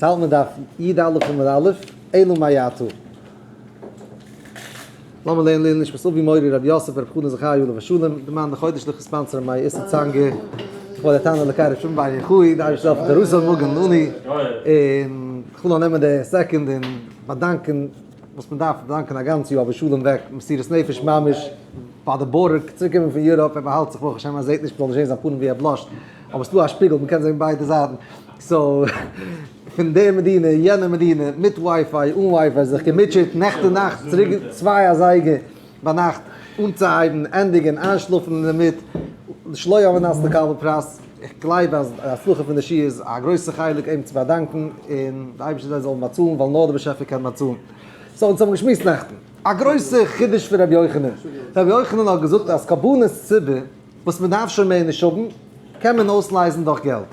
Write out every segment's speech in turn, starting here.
האלט מען דף י א עמוד א', אלא מעתה. לאמיר לערנען לעילוי נשמת אבי מורי רבי יוסף ברב חנא זכרי' עליו השלום, די מאן די חודש'ליכע sponsor מאיר איסר צאנגער, כבוד התנא אלקי רבי שמעון בר יוחאי, די אייבערשטער זאל העלפן תורתו מגן לנו, און כ'וויל נאר נעמען די second און באדאנקען וואס מען דארף באדאנקען א גאנץ יאר אבער שלום וועק, מסירות נפש ממש, ביי די border צוריקקומען פון Europe, ער באהאלט זיך ברוך השם ער זעט נישט, מ'זאל נישט זען זיין פנים ווי ער blush ט, אבער ס'דא א שפיגל מ'קען זען ביידע זייטן, so פון די מדינה יענע מדינה מיט WiFi אן WiFi זיך געמוטשעט נעכטען נאכט צוריק 2 אזייגער ביינאכט אנצוהייבן ענדיגען איינשלאפן אינדערמיט שלא על מנת לקבל פרס, איך גלייב אז די הצלחה פון די שיעור איז א גרויסע חלק אים צו באדאנקן און די אייבערשטער זיי זאלן באצאלן ווייל נאר די באשעפער קען באצאלן. so אונז האבן געשמועסט נעכטן א גרויסע חידוש פון רבי יוחנן, רבי יוחנן האט געזאגט אז קרבנות ציבור וואס מען דארף שוין מער נישט האבן קען מען אויסלייזן דורך געלט,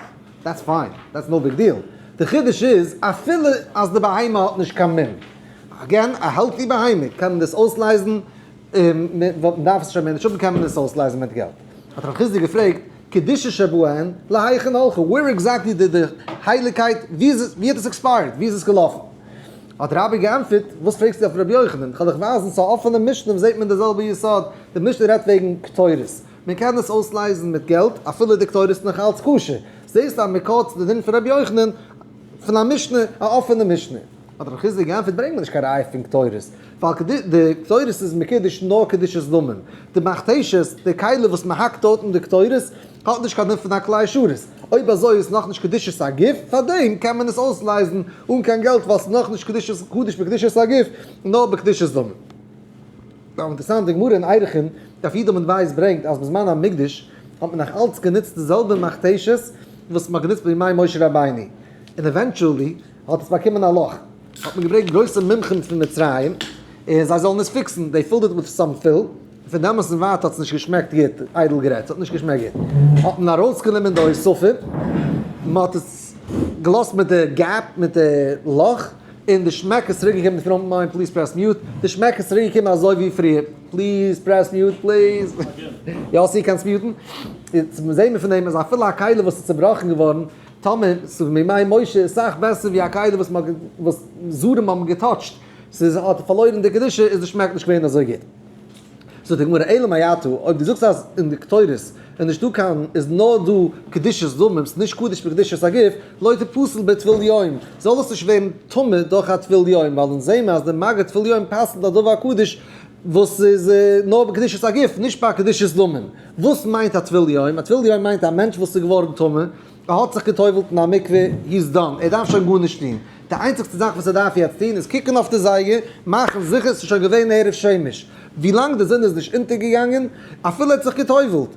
that's fine, that's no big deal, די חידוש איז אפילו אז די בהמה האט נישט קיין מום, again א healthy בהמה קען מען דאס אויסלייזן, מען דארף עס שוין מער נישט האבן קען מען עס אויסלייזן מיט געלט. האט רב חסדא געפרעגט, קדושה שבהן להיכן הלכה, where exactly די די הייליגקייט, ווי איז עס, ווי האט עס expired, ווי איז עס געלאפן? האט רבה געענטפערט, וואס פרעגסטו אויף רבי יוחנן, כ'וועל דיך ווייזן, ס'איז א אפענע משנה וואס זעט מען די זעלבע יסוד, די משנה רעדט וועגן קטורת, מען קען עס אויסלייזן מיט געלט אפילו די קטורת איז נאך אלץ כשר, זעסט א מקור צו די דין פון רבי יוחנן פון א משנה, א אפענע משנה. האט רב חסדא געענטפערט, ברענג מיר נישט קיין ראיה פון קטורת, ווייל די קטורת איז מקודש נאר קדושת דמים, די מכתשת, די כלי וואס מען האקט דארט אין די קטורת, האט נישט קיין דין פון א כלי שרת, אויב אזוי איז נאכנישט קדושת הגוף, פארדעם קען מען עס אויסלייזן אן קיין געלט ווייל ס'איז נאכנישט קדושת קדוש בקדושת הגוף, נאר בקדושת דמים. א אינטערעסאנטע גמרא אין ערכין, דף י עמוד ב' ברענגט אז בזמן המקדש האט מען נאך אלץ גענוצט די זעלבע מכתשת וואס מען האט גענוצט בימי משה רבינו, און eventually האט עס באקומען א לאך, האט מען געברענגט גרויסע מומחים פון מצרים און זיי זאלן עס fix ן, they filled it with some fill, פון דעמאלס און ווייטער האט עס נישט געשמעקט גוט, איידל גערעדט, ס'האט נישט געשמעקט גוט, האט מען ארויסגענומען די הוספה, מען האט עס געלאזט מיט די gap, מיט די לאך, און די שמעק איז צוריק געקומען, if you don't mind please press mute, די שמעק איז צוריק געקומען אזוי ווי פריער, please press mute please, יאסי קענסט mute ן? יעצט זעהן מיר פון דעם אז אפילו א כלי וואס איז צובראכן געווארן, טאמער ס'איז מימי משה איז סאך בעסער ווי א כלי וואס מ'האט וואס זרים האבן גע touch ט, ס'איז האט פארלוירן די קדושה איז די שמעק נישט געווען אזוי גוט. זאגט די גמרא אלא מעתה, אויב דו זאגסט אז אין די קטורת איז נישטא קיין איז נאר דא קדושת דמים ס'איז נישט קדוש בקדושת הגוף, לא תפסל בטבול יום, זאל עס נישט ווערן טמא דורך א טבול יום, ווייל אונז זעהן מיר אז די מגע טבול יום פסל'ט א דבר קדוש וואס איז נאר בקדושת הגוף נישט ביי קדושת דמים. וואס מיינט א טבול יום? א טבול יום מיינט א מענטש וואס איז געווארן טמא, ער האט זיך גע'טובל'ט אין א מקווה, he is done, ער דארף שוין גארנישט טון, די איינציגסטע זאך וואס ער דארף יעצט טון איז קוקן אויף די זייגער, מאכן זיכער ס'איז שוין געווען ערב שמש, ווילאנג די זון איז נישט אונטערגעגאנגען, אפילו ער האט זיך גע'טובל'ט.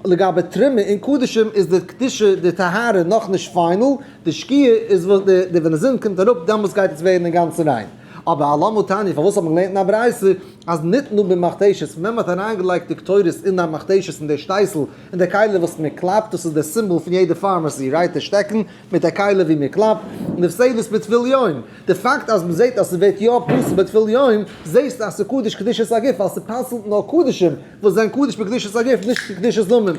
לגבי תרומה און קדשים איז די קדושה, די טהרה נאכנישט final, די שקיעה איז וואס די ווען די זון קומט אראפ דעמאלטס גייט עס ווערן אינגאנצן ריין. אבער אלמה תניא, פארוואס האט מען געלערנט אין א ברייתא אז ניתנו במכתשת, ווען מען האט אריינגעלייגט די קטורת אין א מכתשת אין די שטייסל, אין די כלי וואס מען קלאפט, דאס איז די סימבאל פון יעדע pharmacy, right, די שטעקן מיט די כלי ווי מען קלאפט, נפסלת בטבול יום, די פאקט אז מען זעט אז ס'ווערט יא פסול בטבול יום, זעסטו אז ס'קדוש קדושת הגוף, ווייל ס'פסל'ט נאר קדשים וואס זענען קדוש בקדושת הגוף, נישט בקדושת דמים.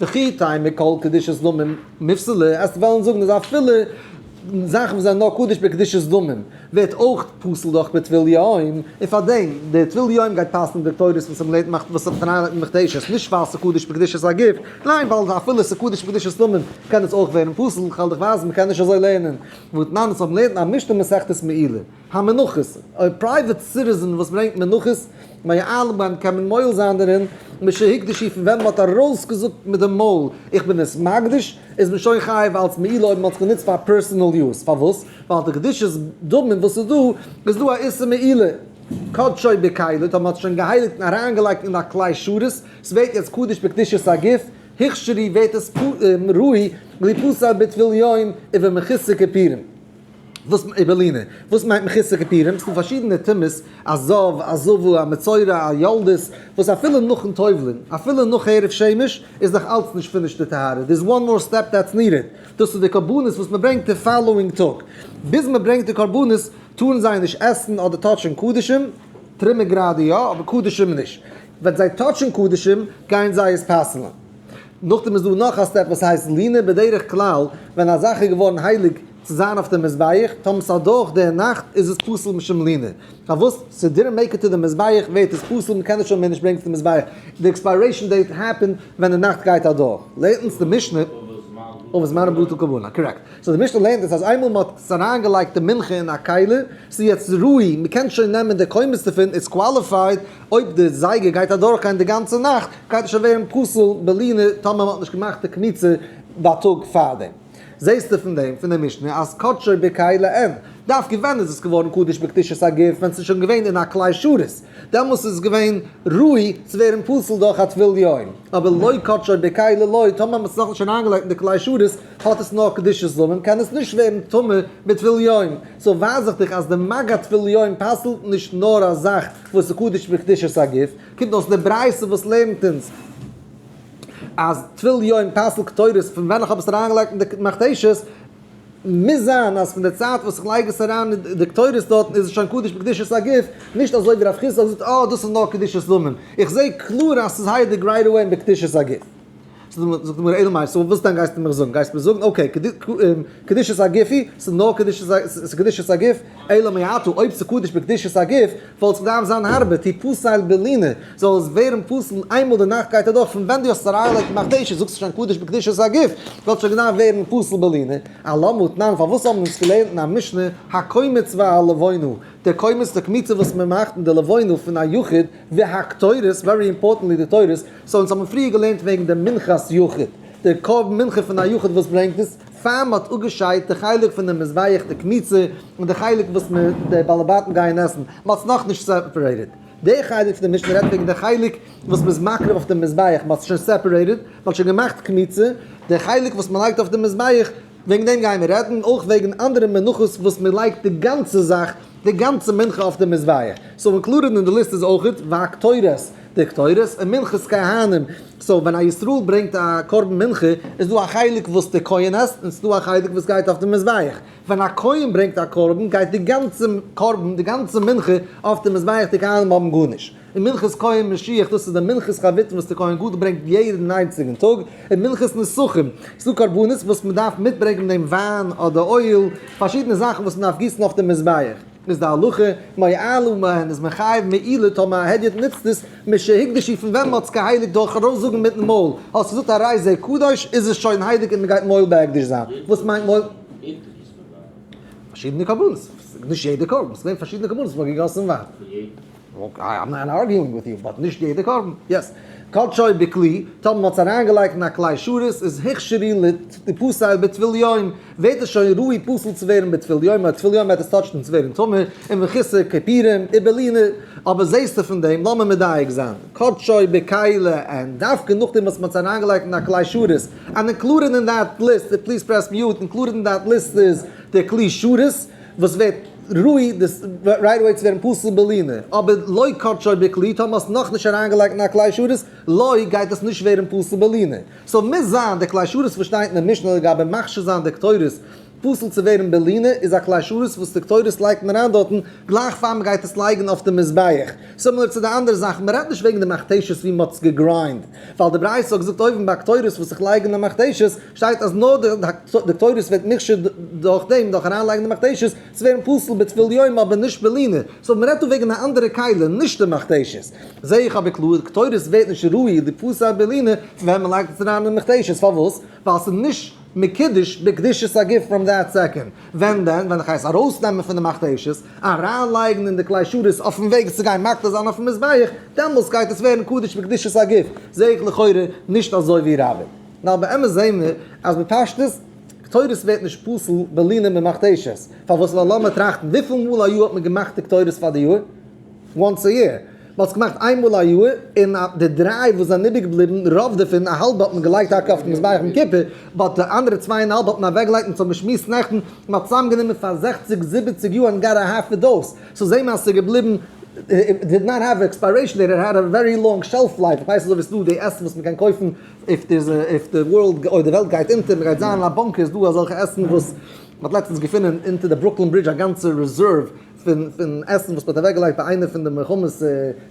וכי תימא כל קדושת דמים מיפסלא, עסט וועלן זאגן אז אפילו זאכן וואס זענען נאר קדוש בקדושת דמים ווערט אויך פסול דורך בטבול יום, און פארדעם די טבול יום גייט פאסן די קטורת וואס האבן געלערנט מאכט וואס האט אריינגעלייגט אין מכתשת, נישט ווייל ס'איז קדוש בקדושת הגוף, ניין ווייל אפילו ס'איז קדוש בקדושת דמים קען עס אויך ווערן פסול, כ'וועל דיך ווייזן מ'קען נישט אזוי לערנען, והתנן אונז האבן געלערנט אין א משנה מסכת מעילה. המנחות, א private citizen וואס ברענגט מנחות, מועלין בהן קען מען מועל זיין דערין, משהקדישו פון ווען מען האט ארויסגעזאגט מיט די מויל איך בין עס מקדיש, איז מען שוין חייב אלס מעילה אויב מען האט עס גענוצט פאר personal use, פארוואס? ווייל די קדושת דמים וואס איז דא, איז דא א איסור מעילה. קדשו בכלי, טאמער מען האט עס שוין געהייליגט און אריינגעלייגט אין א כלי שרת, ס'ווערט יעצט קדוש בקדושת הגוף, הוכשרו ווערט עס ראוי ליפסל בטבול יום ובמחוסר כיפורים. וואס ובלינה? וואס מיינט מחוסר כיפורים? ס'דא פארשידענע טומאות, א זב, א זבה, א מצורע, א יולדת, וואס אפילו נאכן טובל'ן, אפילו נאך הערב שמש, איז נאך אלץ נישט finished די טהרה, there's one more step that's needed, דאס איז די קרבנות וואס מ'ברענגט די following טאג. ביז מ'ברענגט די קרבנות טארן זיי נישט עסן אדער touch ן קדשים, תרומה גראדע יא, אבער קדשים נישט. ווען זיי touch ן קדשים גייען זיי עס פסל'ן. נאכדעם איז דא נאך א step וואס הייסט לינה, בדרך כלל ווען א זאך איז געווארן הייליג. צו זיין אויף די מזבח, טאמער ס'איז אדורך די נאכט איז עס פסול משום לינה. פארוואס? ס' didn't make it to די מזבח ווערט עס פסול, מ'קען עס שוין מער נישט ברענגען צו די מזבח, די expiration date happen ווען די נאכט גייט אדורך. לערנט אונז די משנה. ובזמנו בטל קרבנה, correct. So די משנה לערנט אונז אז איינמאל מ'האט עס אריינגעלייגט די מנחה אין א כלי, ס'איז יעצט ראוי, מ'קען שוין נעמען די קומץ דערפון, it's qualified, אויב די זייגער גייט אדורכגיין די גאנצע נאכט, גייט עס שוין ווערן פסול בלינה טאמער מ'האט נישט געמאכט די קמיצה בייטאג פארדעם. זעסטו פון דעם פון די משנה אז קדשו בכלי אין, דווקא ווען איז עס געווארן קדוש בקדושת הגוף ווען ס'איז שוין געווען אין א כלי שרת, דעמאלס איז עס געווען ראוי צו ווערן פסול דורך א טבול יום, אבער לא קדשו בכלי לא, טאמער מ'האט עס נאכנישט אריינגעלייגט אין די כלי שרת האט עס נאר קדושת זרמים קען עס נישט ווערן טמא בטבול יום, so ווייז איך דיך אז די מגע טבול יום פסל'ט נישט נאר א זאך וואס איז קדוש בקדושת הגוף, קומט אויס די ברייתא וואס לערנט אונז אז טבול יום פסל'ט קטורת פון ווען איך האב עס אריינגעלייגט אין די מכתשת, מוז זיין אז פון די צייט וואס איך לייג עס אריין אין די קטורת דארטן איז עס שוין קדוש בקדושת הגוף, נישט אזוי ווי רב חסדא האט געזאגט אה דאס איז נאר קדושת זרמים, איך זע קלאר אז ס'איז הייליג right away בקדושת הגוף. זאגט די גמרא אלא מאי, so וואס דען גייסטו מיך זאגן? גייסט מיר זאגן okay, קדושת הגוף היא, ס'איז נאר קדושת הגוף, אלא מעתה, אויב ס'איז קדוש בקדושת הגוף, וואלט עס געדארפט זיין הארבער, תפסל בלינה, זאל עס ווערן פסול איינמאל די נאכט גייט אדורך, פון ווען דו האסט עס אריינגעלייגט אין מכתשת, זאגסטו שוין קדוש בקדושת הגוף, וואלט שוין געדארפט ווערן פסול בלינה. אלמה תנן, פארוואס האבן אונז געלערנט אין א משנה, הקומץ והלבונה, דער קומץ די קמיצה וואס מען מאכט און די לבונה פון א יחיד, והקטורת, very importantly די קטורת, so אונז האבן פריער געלערנט וועגן די מנחת יחיד, די קרבן מנחה פון א יחיד וואס ברענגט עס, פאר מען האט אפגעשיידט די חלק פון די מזבח די קמיצה, און די חלק וואס מען די בעלי בתים גייען עסן, מען האט עס נאכנישט separated. די חלק פון די משנה רעדט וועגן די חלק וואס מען איז מקריב אויף די מזבח, מען האט עס שוין separated, מען האט שוין געמאכט קמיצה, די חלק וואס מען לייגט אויף די מזבח, וועגן דעם גייען מיר רעדן, אויך וועגן אנדערע מנחות וואס מען לייגט די גאנצע זאך, די גאנצע מנחה אויף די מזבח. so included אין די ליסט איז אויכעט והקטורת, די קטורת, און מנחת כהנים. so ווען א ישראל ברענגט א קרבן מנחה, איז דא א חלק וואס די כהן עסט, און ס'דא א חלק וואס גייט אויף די מזבח. ווען א כהן ברענגט א קרבן, גייט די גאנצע קרבן, די גאנצע מנחה, אויף די מזבח, די כהנים האבן גארנישט. און מנחת כהן משיח, דאס איז די מנחת חביתין וואס די כהן גדול ברענגט יעדן איינציגן טאג, און מנחת נסכים, ס'איז דא קרבנות וואס מען דארף מיטברענגען דעם וויין אדער oil, פארשידענע זאכן וואס מען דארף גיסן אויף דעם מזבח. איז די הלכה, מועלין בהן איז מען חייב מעילה טאמער א הדיוט נוצט עס, משהוקדשו פון ווען מען האט עס געהייליגט דורך ארויסזאגן מיטן מויל, האסט געזאגט הרי זה קדוש איז עס שוין הייליג און מען גייט מועל בהקדש זיין, וואס מיינט מועל? פארשידענע קרבנות, נישט יעדע קרבן, ס'איז געווען פארשידענע קרבנות וואס מען האט געגאסן וויין. I'm not arguing with you, but נישט יעדע קרבן, yes. קדשו בכלי, טאמער מ'האט עס אריינגעלייגט אין א כלי שרת, איז הוכשרו ליפסל בטבול יום, ווערט עס שוין ראוי פסול צו ווערן בטבול יום, ווייל טבול יום וועט עס touch ן צו ווערן טמא, און וכיסוי כפורים, ובלינה, אבער זעסטו פון דעם, לאמיר מדייק זיין, קדשו בכלי אין, דווקא נאכדעם וואס מ'האט עס אריינגעלייגט אין א כלי שרת, and included in that list, please press mute, included in that list איז די כלי שרת, וואס ווערט ראוי דאס right away צו ווערן פסול בלינה, אבער לא קדשו בכלי, טאמער האסט נאכנישט אריינגעלייגט אין א כלי שרת, לא גייט עס נישט ווערן פסול בלינה. so מוז זיין די כלי שרת וואס שטייט אין די משנה לגבי מכשיר זיין די קטורת פסול צו ווערן בלינה איז א כלי שרת וואס די קטורת לייגט מען אריין דארטן גלייך פאר מען גייט עס לייגן אויף די מזבח. similar צו די אנדערע זאכן, מען רעדט נישט וועגן די מכתשת ווי מען האט עס גע grind, ווייל די ברייתא האט געזאגט אויבן ביי קטורת וואס איך לייג אין די מכתשת, שטייט אז נאר די קטורת ווערט מוכשר דורך דעם, דורך אריינלייגן די מכתשת, צו ווערן פסול בטבול יום אבער נישט בלינה, so מען רעדט דא וועגן א אנדערע כלי, נישט די מכתשת. זעה איך אבער קלאר, קטורת ווערט נישט ראוי ליפסל בלינה פון ווען מען לייגט עס אריין אין מכתשת, פארוואס? ווייל ס'איז נישט מקודש בקדושת הגוף from that second. ווען דען? ווען איך הייס ארויסנעמען פון די מכתשת, אריינלייגן אין די כלי שרת אויפן וועג צו גיין מקטיר זיין אויפן מזבח, דעמאלס גייט עס ווערן קדוש בקדושת הגוף, זעה איך לכאורה נישט אזוי ווי רבה. נאר באמת זעהן מיר אז בפשטות קטורת ווערט נישט פסול בלינה ממכתשת, פארוואס? ווייל לאמיר טראכטן, וויפיל מאל א יאר האט מען געמאכט די קטורת פאר די יאר? once a year. מען האט עס געמאכט איין מאל א יאר, און די דריי וואס זענען איבערגעבליבן, רוב דערפון, א האלבע האט מען געלייגט טאקע אויפן מזבח יום כיפור, but די אנדערע צוויי און א האלב האט מען אוועקגעלייגט און צום געשמועסט נעכטן, מען האט צוזאמגענומען פאר זעכציג זיבעציג יאר and got a half a dose, so זעהן מיר אז ס'איז געבליבן, it did not have expiration date, it had a very long shelf life, איך ווייס אזוי ווי ס'איז דא די עסן וואס מען קען קויפן if there's a if the world אויב די וועלט גייט אונטער, מען גייט זיין אין א bunker, איז דא אזעלכע עסן וואס מען האט לעצטנס געפונען אונטער די Brooklyn Bridge א גאנצע reserve. פון פון עסן וואס מ'האט אוועקגעלייגט ביי איינע פון די מלחמות,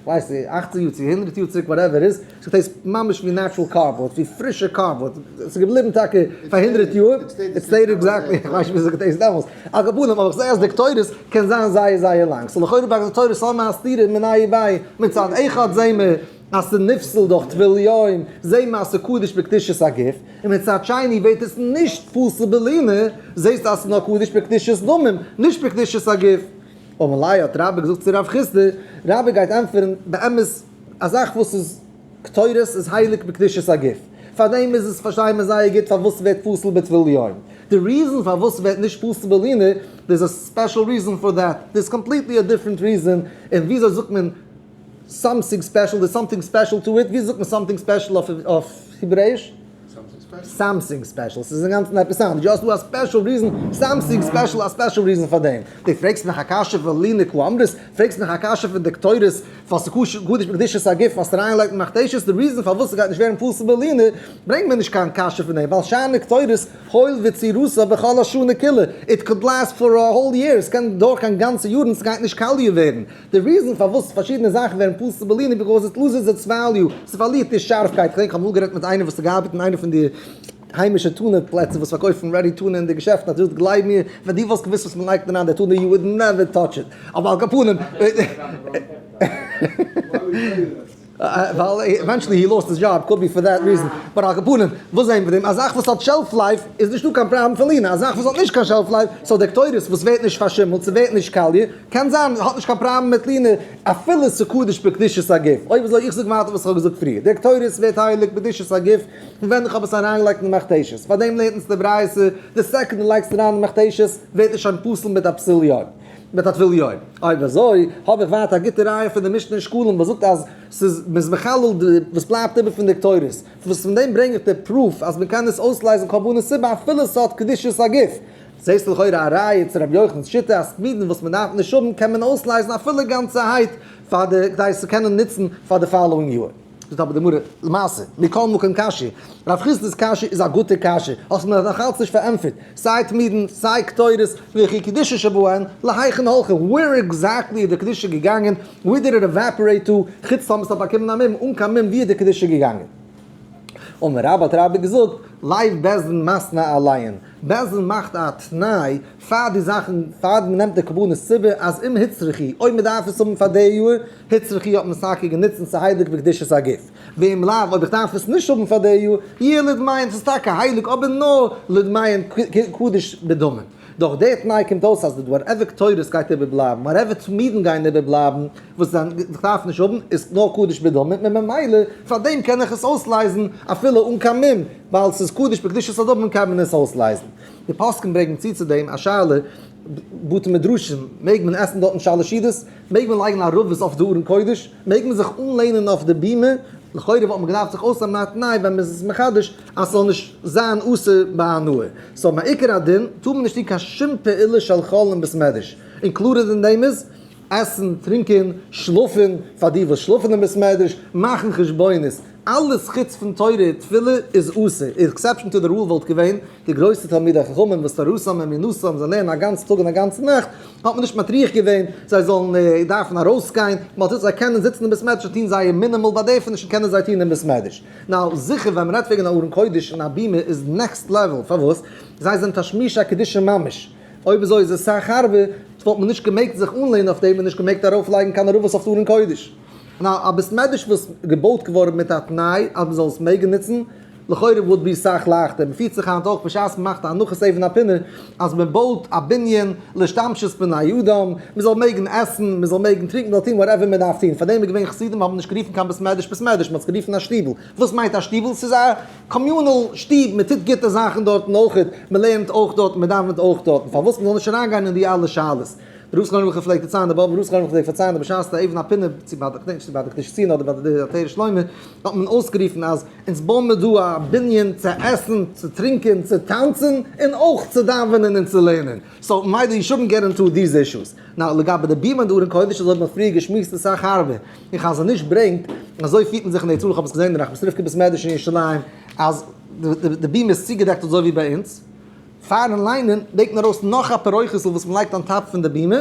כ'ווייס נישט, אכציג יאר צו הונדרעט יאר צוריק whatever איז, ס'האט taste ממש ווי natural cardboard, ווי פרישע cardboard, ס'איז געבליבן טאקע פאר הונדרעט יאר, it stayed exactly, כ'ווייס נישט וויאזוי ס'האט גע taste דעמאלס, על כל פנים, אבער כ'זע אז די קטורת קען זיין זייער זייער לאנג, so לכאורה ביי די קטורת האבן מיר א סתירה מיניה וביה, מצד אחד זעהן מיר אז ס'נפסל דורך טבול יום, זעהן מיר אז ס'קדוש בקדושת הגוף, און מצד שני ווערט עס נישט פסול בלינה, זעהסטו אז ס'איז נאר קדוש בקדושת דמים, נישט בקדושת הגוף. אמר ליה האט רבה געזאגט צו רב חסדא, רבה גייט ענטפערן, באמת א זאך וואס איז קטורת איז הייליג בקדושת הגוף, פארדעם איז עס פארשטייען מיר זייער גוט פארוואס ס'ווערט פסול בטבול יום, די reason פארוואס ס'ווערט נישט פסול בלינה, there's a special reason for that, there's completely a different reason, און וויאזוי זאגט מען something special, there's something special to it, וויאזוי זאגט מען something special אויף העברעאיש? something special, ס'איז אינגאנצן עפעס אנדערש, דו האסט דא א special reason, something special, א special reason פאר דעם. דו פרעגסט מיך א קשיא פון לינה קאמרת, פרעגסט מיך א קשיא פון די קטורת, פאר ס'קדוש בקדושת הגוף, האסט אריינגעלייגט אין מכתשת, די reason פארוואס ס'גייט נישט ווערן פסול בלינה, ברענג מיר נישט קיין קשיא פון דעם, ווייל שאני קטורת הואיל וצורתה בכל השנה כולה, it could last for a whole year, ס'קען דורכגיין גאנצע יארן, ס'גייט נישט קאליע ווערן. די reason פארוואס פארשידענע זאכן ווערן פסול בלינה because it loses its value, ס'פארלירט די שארפקייט, כ'דענק כ'האב אמאל גערעדט מיט איינער וואס האט געארבעט אין איינע פון די היימישע טונא פלעצער וואס פארקויפן ready tuna אין די געשעפטן, האט ער געזאגט גלייב מיר ווען דו וואלסט געוואוסט וואס מ'לייגט אריין די טונא you would never touch it, אבער על כל פנים. ווייל eventually he lost his job, could be for that reason, but על כל פנים, וואס זעהן מיר פון דעם? א זאך וואס האט shelf life איז נישטא קיין פראבלעם פון לינה, א זאך וואס האט נישט קיין shelf life, so די קטורת וואס ווערט נישט פארשימלט, ס'ווערט נישט קאליע, קען זיין האט נישט קיין פראבלעם מיט לינה אפילו ס'קדוש בקדושת הגוף. אויב אזוי איך זאג ווייטער וואס איך האב געזאגט פריער, די קטורת ווערט הייליג בקדושת הגוף פון ווען איך האב עס אריינגעלייגט אין די מכתשת, פארדעם לערנט אונז די ברייתא, די second דו לייגסט אריין אין די מכתשת ווערט עס שוין פסול מיט א פסול יום. מיט א טבול יום. אויב אזוי האב איך ווייטער א גוטע ראיה פון די משנה אין שקלים וואס זאגט אז ס'איז מ'איז מחלל די וואס בלייבט איבער פון די קטורת, וואס פון דעם ברענג איך די proof אז מ'קען עס אויסלייזן קרבנות ציבור אפילו ס'האט קדושת הגוף. זעסט לכאורה א ראיה צו רבי יוחנן'ס שיטה אז תמידין וואס מ'דארף נישט האבן קען מען אויסלייזן אפילו גאנצערהייט פאר די כדי עס צו קענען נוצן פאר די following יאר. זאגט אבער די גמרא, למעשה, מכל מקום קשיא, רב חסדא'ס קשיא איז א גוטע קשיא, האסט מיר נאך אלץ נישט פארענטפערט, סיי תמידין, סיי קטורת, וכי קדושה שבהן, להיכן הלכה, where exactly איז די קדושה געגאנגען, where did it evaporate to, חוץ טאמער ס'האט באקומען א מום, אן קיין מום ווי איז די קדושה געגאנגען? אמר רבה האט רבה געזאגט, לב בית דין מתנה עליהן, בית דין מאכט א תנאי פאר די זאכן, פאר מ'נעמט די קרבנות ציבור, אז אם הוצרכו, אויב מ'דארף עס האבן פאר די יאר, הוצרכו האט מען סאקע גענוצט און ס'הייליג בקדושת הגוף. ואם לאו, אויב איך דארף עס נישט האבן פאר די יאר, יהיה לדמיהן, ס'איז טאקע הייליג אבער נאר לדמיהן קדוש בדמים. דורך די תנאי קומט אויס אז די whatever קטורת גייט איבערבלייבן, whatever תמידין גייען איבערבלייבן, וואס איך דארף נישט האבן, איז נאר קדוש בדמים, און ממילא פאר דעם קען איך עס אויסלייזן אפילו אן קיין מום, ווייל ס'איז קדוש בקדושת הדמים קען מען עס אויסלייזן. די פוסקים ברענגן צו צו דעם א שאלה, בתי מדרשים, מעג מען עסן דארטן שלש סעודות? מעג מען לייגן ערבות אויף די ארון קודש? מעג מען זיך אנלענען אויף די בימה? לכאורה וואלט מען געדארפט זיך אויסנעמען א תנאי ווען מען איז עס מחדש אז ס'זאל נישט זיין אסור בהנאה. so מעיקר הדין טאר מען נישט טון קיין שום פעולה של חול אין בית מדרש. און קלארער דען דעם איז, עסן, טרינקען, שלאפן, פאר די וואס שלאפן אין בית מדרש, מאכן חשבונות, אלעס חוץ פון תורה און תפילה איז אסור. exception to the rule וואלט געווען די גרויסע תלמידי חכמים וואס תורתם אמונתם, זיי לערנען א גאנצן טאג און א גאנצע נאכט, האט מען נישט מטריח געווען זיי זאלן דארפן ארויסגיין, מען האט זיי קענען זיצן אין בית מדרש און טון זייער minimal באדערפענישן קענען זיי טון אין בית מדרש. now זיכער ווען מען רעדט וועגן א ארון קודש און א בימה איז next level, פארוואס? זיי זענען תשמישי הקדושה ממש, אויב אזוי איז עס סאך הארבער, וואלט מען נישט געמעגט זיך אנלענען אויף דעם און נישט געמעגט ארויפלייגן קיין ערבות אויף די ארון קודש. now א בית מדרש וואס געבויט געווארן מיט א תנאי אז מען זאל עס מעגן נוצן, לכאורה וואלט be סאך לייכטער, מען פירט זיך היינט אויך בשעת מען מאכט א הנחת אבן הפינה אז מען בויט א בנין להשתמשות בני אדם, מען זאל מעגן עסן, מען זאל מעגן טרינקען, מען זאל טון whatever מען דארף טון, פארדעם איז געווען חסידים האבן נישט גערופן קיין בית מדרש בית מדרש, מען האט עס גערופן א שטיבל, וואס מיינט א שטיבל? ס'איז א communal שטוב, מען טוט גוטע זאכן דארטן אויכעט, מען לערנט אויך דארטן, מען דאווענט אויך דארטן, פארוואס מען זאל נישט אריינגיין אין די אלע שאלות? דער רב זכרונו לברכה פלעגט דערציילן, דער באבובער רב זכרונו לברכה פלעגט פארציילן אז בשעת די אבן הפינה, צו ביי די, כ'דענק נישט צו ביי די קדושת ציון אדער ביי די עטרת שלמה, האט מען אויסגערופן אז אונז בויען מיר דא א בנין צו עסן, צו טרינקען, צו טאנצן, און אויך צו דאווענען און צו לערנען. so ממילא you shouldn't get into these issues. now לגבי די בימה און די ארון קודש, אזוי האט מען פריער געשמועסט אסאך הארבער. און חזון איש ברענגט, אזוי פירט מען זיך אין ארץ ישראל, איך האב עס געזען אין ראחמיסטריווקא בית מדרש אין ירושלים, אז די בימה איז צוגעדעקט אזוי ווי ביי אונז. פארן ליינען לייגט מען ארויס נאך א פרוכת'ל וואס מען לייגט on top פון די בימה.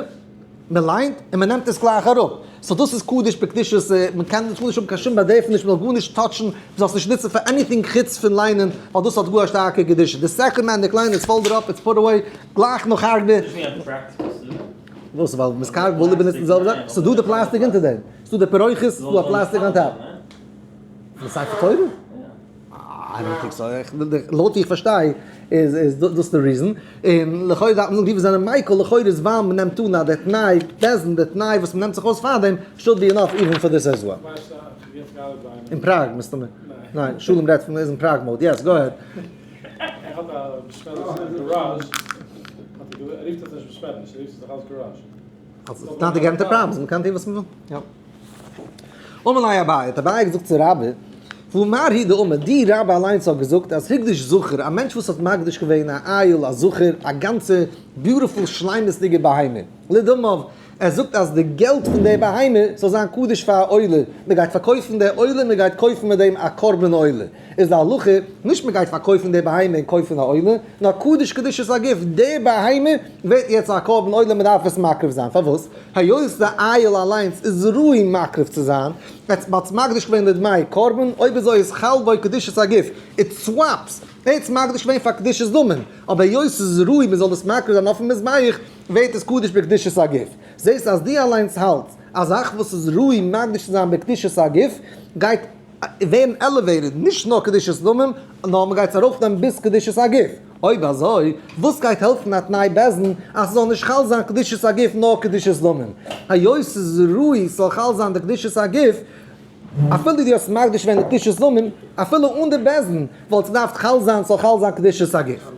מען ליינט און מען נעמט עס גלייך אראפ, so דאס איז קדוש בקדושת, מען קען נישט האבן קיין שום באדערפעניש, מען זאל גארנישט touch ן, מען זאל עס נישט נוצן פאר anything חוץ פון ליינען, ווייל דאס האט גאר א שטארקע קדושה. די second מען די קליינע איז fold up, it's put away, גלייך נאך ארבע. וואס? ווייל מ'איז קארג וויל איבערנוצן די זעלבע זאך? ס'איז דא די פלאסטיק אונטער דעם, ס'איז דא די פרוכת, ס'איז דא א פלאסטיק on top. פון ספר תורה? I don't think so, לויט ווי איך פארשטיי איז איז דאס די reason, און לכאורה דארף מען זאגן די וואס זענען מיקל לכאורה איז ווייל מען נעמט אן אז די תנאי בית דין, די תנאי וואס מען נעמט זיך אויס פארדעם should be enough even for this as well. אין פראג מסתמא. ניין, שלום רעדט פון איז אין פראג mode, yes go ahead. ער האט א בית מדרש אין garage, האט ער ער רופט עס נישט בית מדרש, ער רופט עס נאך אלץ garage. אלס טאטע געבן די problems, מען קען טון וואס מען וויל. יא. אמר ליה אביי, האט אביי געזאגט צו רבה, והא מר הוא דאמר, די רבה אליינס האט געזאגט אז הקדיש זכר, א מענטש וואס האט מקדיש געווען א איל, א זכר, א גאנצע beautiful שלימות'דיגע בהמה, לדמיו, ער זאגט אז די געלט פון די בהמה זאל זיין קדוש פאר א עולה, מען גייט פארקויפן די עולה, מען גייט קויפן מיט דעם א קרבן עולה, איז די הלכה, נישט מען גייט פארקויפן די בהמה און קויפן א עולה, נאר קדוש קדושת הגוף, די בהמה ווערט יעצט א קרבן עולה, מען דארף עס מקריב זיין, פארוואס? היות די איל אליינס איז ראוי מקריב צו זיין, עטס האטס מקדיש געווען לדמי קרבן, אויב אזוי איז חל בו קדושת הגוף, it swaps, עטס מקדיש געווען פאר קדושת דמים, אבער היות ס'איז ראוי מען זאל דאס מקריב זיין אויפן מזבח, ווערט עס קדוש בקדושת הגוף. זעסט אז דו אליינס האלטס א זאך וואס איז ראוי מקדיש צו זיין בקדושת הגוף, גייט ווערן elevated, נישט נאר קדושת דמים, נאר מ'גייט עס ארויפנעמען ביז קדושת הגוף. אויב אזוי, וואס גייט העלפן א תנאי בית דין אז ס'זאל נישט חל זיין קדושת הגוף נאר קדושת דמים? היות ס'איז ראוי ס'זאל חל זיין די קדושת הגוף, אפילו דו האסט מקדיש געווען די קדושת דמים, אפילו אן די בית דין, וואלט געדארפט חל זיין ס'זאל חל זיין קדושת הגוף.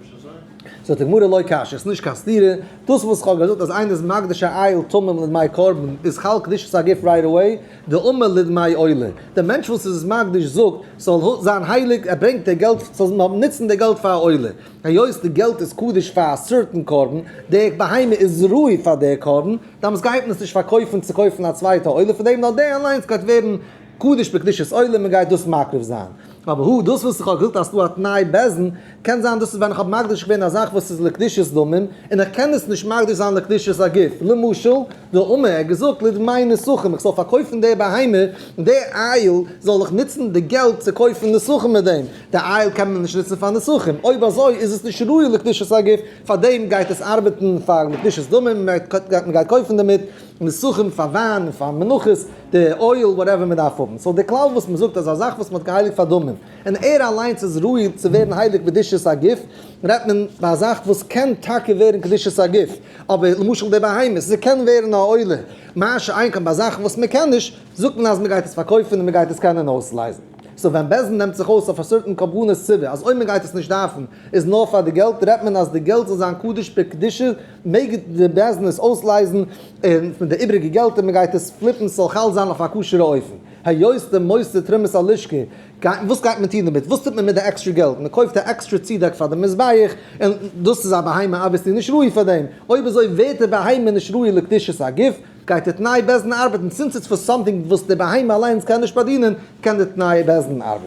זאגט די גמרא לא קשיא, ס'איז נישט קיין סתירה, דאס וואס כ'האב געזאגט אז איינער איז מקדיש א איל תמים לדמי קרבן איז חל קדושת הגוף right away, דאמר לדמי עולה, דער מענטש וואס איז עס מקדיש זאגט ס'זאל זיין הייליג, ער ברענגט די געלט ס'זאל מען נוצן די געלט פאר א עולה, היות די געלט איז קדוש פאר א certain קרבן, די בהמה איז ראוי פאר די קרבן, דאמאלס גייט מען עס נישט פארקויפן צו קויפן א צווייטע עולה פון דעם, נאר דער אליינס גייט ווערן קדוש בקדושת עולה, מען גייט דאס מקריב זיין. אבער הא, דאס וואס איך האב געזאגט אז ס'דא א תנאי בית דין, קען זיין דאס איז ווען איך האב מקדיש געווען א זאך וואס איז לקדושת דמים, און איך קען עס נישט מקדיש זיין לקדושת הגוף. למשל, דאמר, ער האט געזאגט לדמי נסכים, איך זאל פארקויפן די בהמה, און די איל זאל איך נוצן די געלט צו קויפן נסכים מיט דעם. די איל קען מען נישט נוצן פאר נסכים. אויב אזוי איז עס נישט ראוי לקדושת הגוף, פאר דעם גייט עס ארבעטן פאר לקדושת דמים, מען גייט קויפן דערמיט נסכים פאר וויין און פאר מנחות. די oil whatever מען דארף האבן, so די כלל וואס מען זאגט אז א זאך וואס מען האט געהייליגט פאר דמים, און ער אליינס איז ראוי צו ווערן הייליג בקדושת הגוף, רעדט מען ביי א זאך וואס קען טאקע ווערן קדושת הגוף, אבער למשל די בהמות, זיי קענען ווערן א עולה, מה שאין כן ביי זאכן וואס מען קען נישט, זאגט מען אז מען גייט עס פארקויפן און מען גייט עס קענען אויסלייזן. so ווען בית דין נעמט זיך אויס אויף א certain קרבנות ציבור אז אויב מען גייט עס נישט דארפן איז נאר פאר די געלט, רעדט מען אז די געלט זאל זיין קדוש בקדושה, מעג די בית דין עס אויסלייזן און פון די איבריגע געלטער מען גייט עס flip ן ס'זאל חל זיין אויף א כשר'ע אופן. היות די מוסד תרומת הלשכה, וואס גייט מען טון דערמיט? וואס טוט מען מיט די עקסטרע געלט? מען קויפט א עקסטרע צודעק פאר די מזבח, און דאס איז א בהמה obviously נישט ראוי פאר דעם. אויב אזוי ווערט די בהמה נישט ראוי לקדושת הגוף, גייט די תנאי בית דין ארבעטן, since it's for something וואס די בהמה אליינס קען נישט באדינען, קען די תנאי בית דין ארבעטן.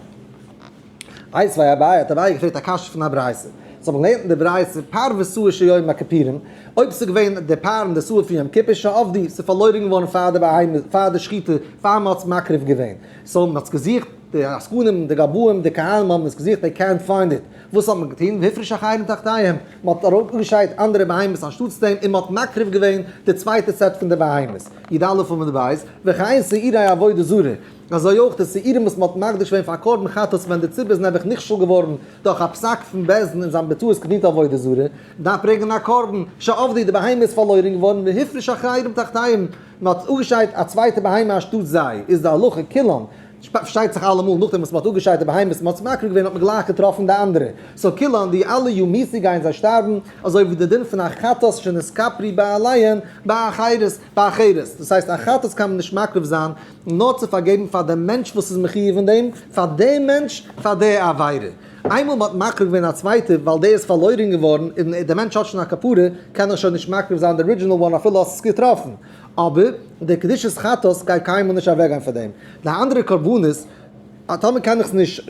איתיביה אביי האט אביי געפרעגט א קשיא פון א ברייתא. זיי האבן געלערנט אין די ברייתא פר ושעיר של יום הכפורים, אויב ס'איז געווען די פר און די שעיר פון יום כיפור שאבדו, ס'איז פארלוירן געווארן פאר די בהמה, פאר די שחיטה, פאר מ'האט עס מקריב געווען. so מ'האט עס געזוכט, די עסקנים, די גבאים, די כהנים האבן עס געזוכט, they can't find it. וואס האט מען געטון? והפריש אחרים תחתיהם, מ'האט ארויפגעשיידט אנדערע בהמות אנשטאטס דעם, און מ'האט מקריב געווען די צווייטע set פון די בהמות. י א עמוד ב', וכן שעירי עבודה זרה. אזוי אויך די שעירים וואס מ'האט מקדיש געווען פאר קרבן חטאת ווען די ציבור איז נעבעך נכשל געווארן דורך א פסק פון בית דין און זיי האבן בטעות געדינט עבודה זרה, דארף ברענגען א קרבן, שאבדו די בהמה איז פארלוירן געווארן והפריש אחרים תחתיהם, מ'האט אפגעשיידט א צווייטע בהמה אנשטאט זיי, איז די הלכה כולן, פארשטייט זיך אלעמאל נאכדעם וואס מ'האט אפגעשיידט די בהמות און מ'האט עס מקריב געווען האט מען גלייך געטראפן די אנדערע, so כולן די אלע יומתו גייען זיי שטארבן, אזוי ווי די דין פון א חטאת שנתכפרו בעליהן באחרות, באחרת, דאס הייסט א חטאת קען מען נישט מקריב זיין נאר צו פארגעבן פאר דעם מענטש וואס איז מחיוב אין דעם, פאר דעם מענטש, פאר די עבירה. איינמאל מ'האט מקריב געווען א צווייטע ווייל דער איז פארלוירן געווארן און דער מענטש האט שוין א כפרה, קען ער שוין נישט מקריב זיין די original one אפילו האסט עס געטראפן. אבער די קדושת חטאת גייט קיינמאל נישט אוועקגיין פאר דעם. די אנדערע קרבנות. טאמער קען איך עס נישט